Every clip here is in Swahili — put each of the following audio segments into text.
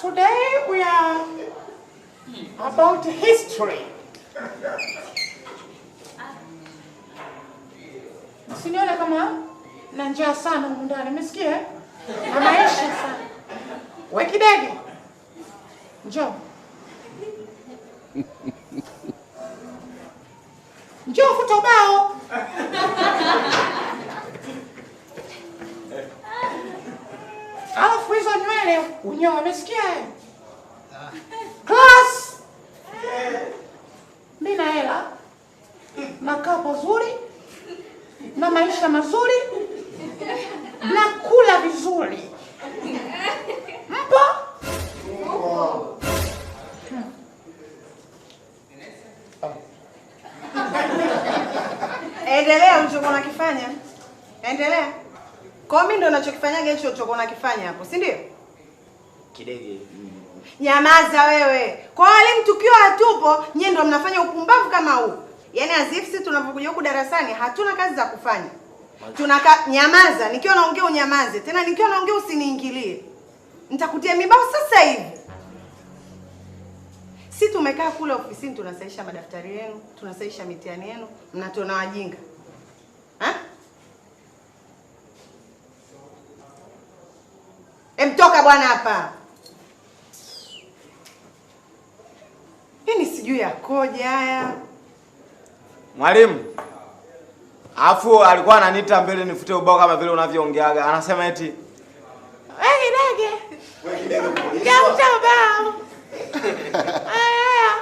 Today we are about history. Msinione kama na njaa sana humu ndani, umesikia? Eh? Na maisha sana. We kidege. Njoo. Njoo futa ubao. Alafu hizo nywele unyoe, umesikia? Eh? Class. Mimi na hela. Nakaa pazuri na maisha mazuri na kula vizuri. Mpo? Endelea ulichokuwa unakifanya. Endelea. Kwa mimi ndo nachokifanyaga hicho ulichokuwa unakifanya hapo, si ndio? Kidege. Nyamaza wewe. Kwa walimu tukiwa hatupo, nyie ndo mnafanya upumbavu kama huu. Yaani as if sisi tunapokuja huku darasani hatuna kazi za kufanya. Tunaka nyamaza, nikiwa naongea unyamaze, tena nikiwa naongea usiniingilie. Nitakutia mibao sasa hivi. Si tumekaa kule ofisini tunasahisha madaftari yenu, tunasahisha mitihani yenu, mnatuona wajinga. Ha? Emtoka bwana hapa. Yaani sijui yakoje haya. Mwalimu. Afu alikuwa ananiita mbele nifute ubao kama vile unavyoongeaga. Anasema eti We kidege. Njoo futa ubao. Aya.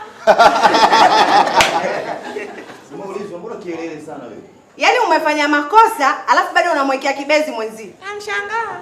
Umeulizwa mbona kielele sana wewe? Yaani umefanya makosa alafu bado unamwekea kibezi mwenzi. Namshangaa.